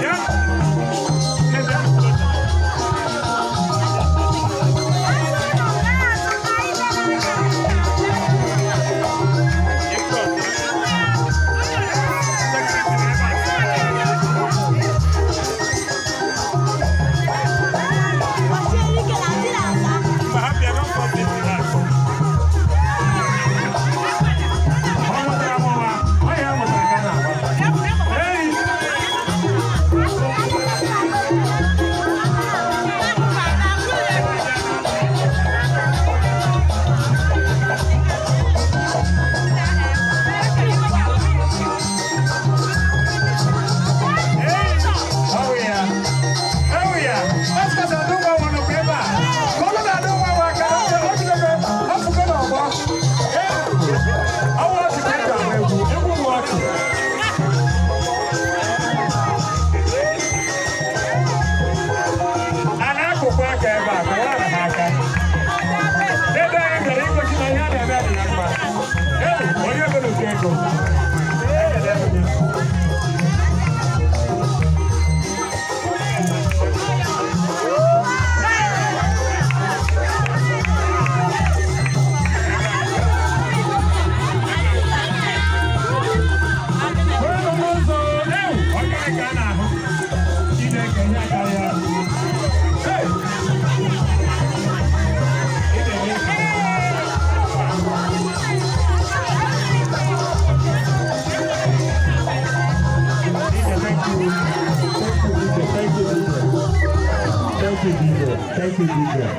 Ya. Nne, bịa. Ịkụ ọzọ. Security nọ ebe a. Mba, ha bịa, don't come this relax. Ọ mụtara m nwa, ọ ya mụtara ka a na-agba. Hey! Hey! Oh yeah. Oh yeah. Pastor Adụgwa nọ ebe a. Ka ọlụ na-adụgwa nwa aka na ọ jidebe ọ fụgo n'ọgbọ. Hey! Ọwụ ọchị ka eji agba egwu. Egwu bụ ọchị. A na-akụkwa aka ebe a, kụwara ha aka. Ebe anyị bịara igosi na ihe a na-eme dị na mma. Hey! Onye bere otu ego. Ekele m gị. Onye n'ụzọ, ewu, ọ gịnị ka a na-ahụ? Chineke nye aka ya. Hey! Ị na-eme isi. DJ, thank you. Thank you, DJ. Thank you, DJ. Thank you, DJ. Thank you, DJ.